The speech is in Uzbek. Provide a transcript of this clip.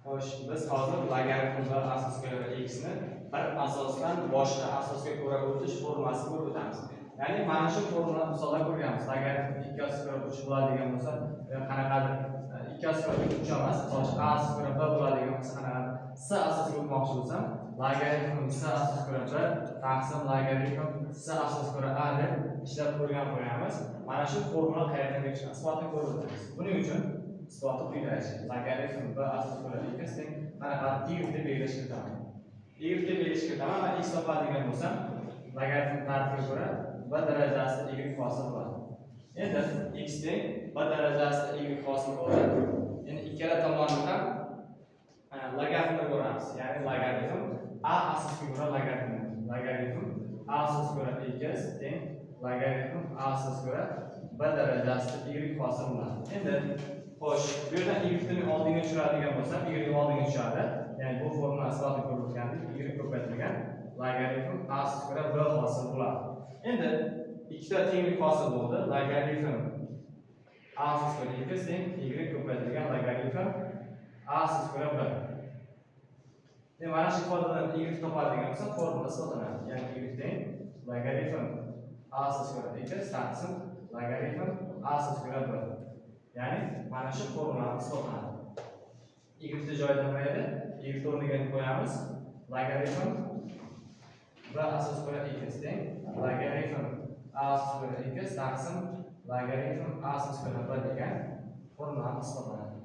Xo'sh, biz hozir logaritm va asosga ko'ra x ni bir asosdan boshqa asosga ko'ra o'tish formulasini ko'rib o'tamiz. Ya'ni mana shu formula misolda ko'rganmiz. Logaritm 2 asosga ko'ra 3 bo'ladigan bo'lsa, qanaqadir 2 asosga ko'ra 3 emas, misol uchun a asosga ko'ra b bo'ladigan bo'lsa, qanaqadir c asosga o'tmoqchi bo'lsam, logaritm c asosga ko'ra b taqsim logaritm c asosga ko'ra a deb ishlab ko'rgan qo'yamiz. Mana shu formula qayerdan kelib chiqqan isbotini ko'rib o'tamiz. Buning uchun isboti quyidagicha. Logaritm b asosga ko'ra x teng qanaqa y deb belgilash kiritaman. Y deb belgilash kiritaman va x topadigan bo'lsam, logaritm ta'rifiga ko'ra b darajasida y hosil bo'ladi. Endi x teng b darajasida y hosil bo'ladi. Endi ikkala tomonni ham logaritmga ko'ramiz. Ya'ni logaritm a asosga ko'ra logaritm. Logaritm a asosga ko'ra x teng logaritm a asosga ko'ra b darajasida y hosil bo'ladi. Endi xo'sh, bu yerdan y ni oldinga tushiradigan bo'lsam, y oldinga tushadi. Ya'ni bu formula isbotini ko'rib o'tgandik. Y ko'paytirilgan logaritm a asosga ko'ra b hosil bo'ladi. Endi ikkita tenglik hosil bo'ldi. Logaritm a asosga ko'ra x teng y ko'paytirilgan logaritm a asosga ko'ra b. Endi mana shu ifodadan y topadigan bo'lsam, formula isbotlanadi. Ya'ni y teng logaritm a asosga ko'ra x taqsim logaritm a asosga ko'ra b. Ya'ni mana shu formula isbotlanadi. Y ni joyida nima edi? Y o'rniga qo'yamiz. Logaritm b asosga ko'ra x teng logaritm a asosga ko'ra x taqsim logaritm a asosga ko'ra b degan formula isbotlanadi.